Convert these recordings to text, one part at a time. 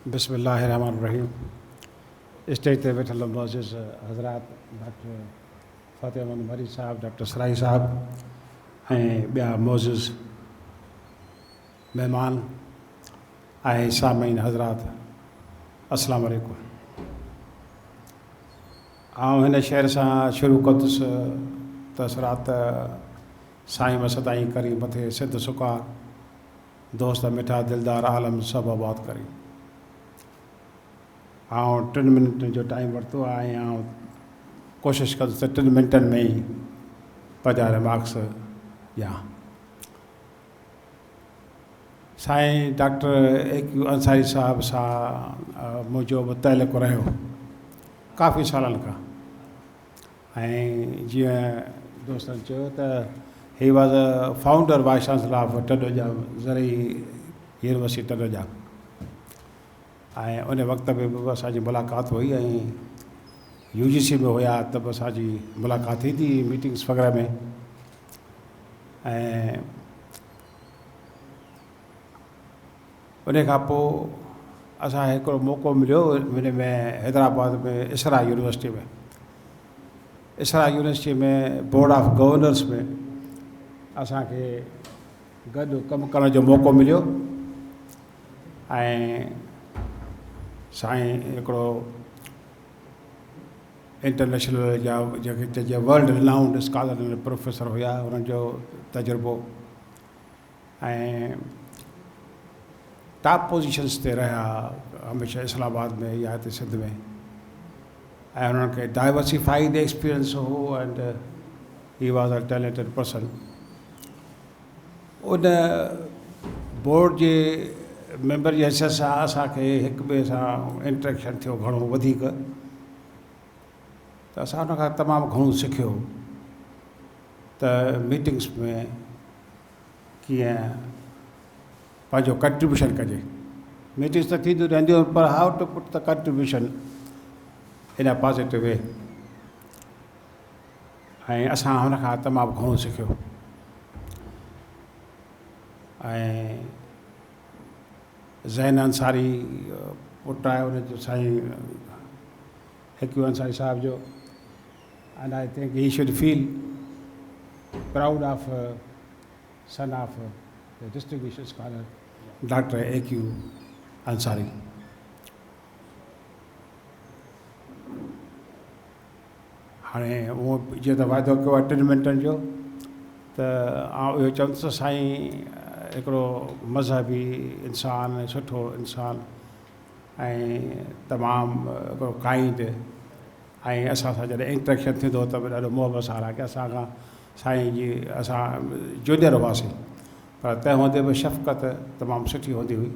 بسم الله الرحمٰن الرحيم اسٽيج تي ويٺل معزز حضرات ڊاڪٽر فتح محمد مري صاحب، ڊاڪٽر سرائي صاحب ۽ ٻيا معزز مهمان ۽ سامعين حضرات السلام عليڪم. آئون هن شعر سان شروع ڪندس ته سرات سائين م سدائين ڪرين مٿي سنڌ سڪار دوست مٺا دلدار عالم سڀ آباد ڪرين. آئون ٽن منٽن جو ٽائيم ورتو آهي ۽ آئون ڪوشش ڪندس ته ٽن منٽن ۾ ئي پنهنجا رمارڪس ڏيان. سائين ڊاڪٽر اي ڪيو انصاري صاحب سان منهنجو به تعلق رهيو ڪافي سالن کان ۽ جيئن دوستن چيو ته he was a founder vice chancellor of Tando Jam زرعي يونيورسٽي ٽنڊو ڄام ۽ ان وقت ۾ به اسان جي ملاقات هئي ۽ يو جي سي ۾ هيا ته به اسان جي ملاقات ٿيندي هئي ميٽنگس وغيره ۾ ۽ ان کان پوء اسان کي هڪڙو موقعو مليو ان ۾ Hyderabad ۾ Isra university ۾ Isra university ۾ board of governors ۾ اسان کي گڏ ڪم ڪرڻ جو موقعو مليو ۽ سائين هڪڙو انٽرنيشنل جا جيڪي چئجي ورلڊ رنائونڊ اسڪالر پروفيسر هيا انهن جو تجربو ۽ ٽاپ پوزيشنس تي رهيا هميشه اسلام آباد ۾ يا هتي سنڌ ۾ ۽ انهن کي ڊائورسيفائيڊ ايڪسپيرينس هو and he was a talented person in board جي ميمبر جي حيثيت سان اسانکي هڪ ٻئي سان انٽريڪشن ٿيو گهڻو وڌيڪ ته اسان ان کان تمام گهڻو سکيو ته ميٽنگس ۾ ڪيئن پنهنجو ڪنٽريبيوشن ڪجي. ميٽنگس ته ٿينديون رهنديون آهن پر how to put the contribution in a positive way ۽ اسان هن کان تمام گهڻو سکيو ۽ زين انصاري پٽ آهي ان جو سائين حڪيم انصاري صاحب جو and I think he should feel proud of son of the distinguished scholar doctor A Q Ansari. هاڻي اهو جيئن ته واعدو ڪيو آهي ٽن منٽن جو ته آئون اهو چوندس ته سائين هڪڙو مذهبي انسان سٺو انسان ۽ تمام هڪڙو ڪائنڊ ۽ اسان سان جڏهن انٽريڪشن ٿيندو هو ته به ڏاڍو محبت سان حالانڪه اسان کان سائين جي اسان جونيئر هئاسين پر تنهن هوندي به شفقت تمام سٺي هوندي هئي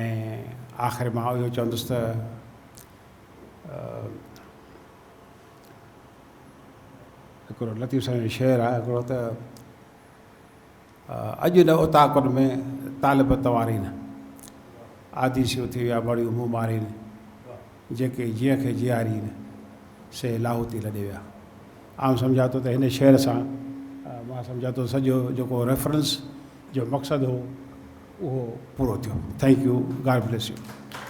۽ آخر مان اهو چوندس ته هڪڙو لطيف سائين جو شعر آهي هڪڙو ته اڄ نه اوطاقن ۾ طالب توارين، آديسيون ٿي ويا مڙيون مون مارين، جيڪي جيء کي جيارين، سي لاهوتي لڏي ويا. آئون سمجهان ٿو ته هن شعر سان مان سمجهان ٿو سڄو جيڪو ريفرنس جو مقصد هو اهو پورو ٿيو. Thank you God bless you.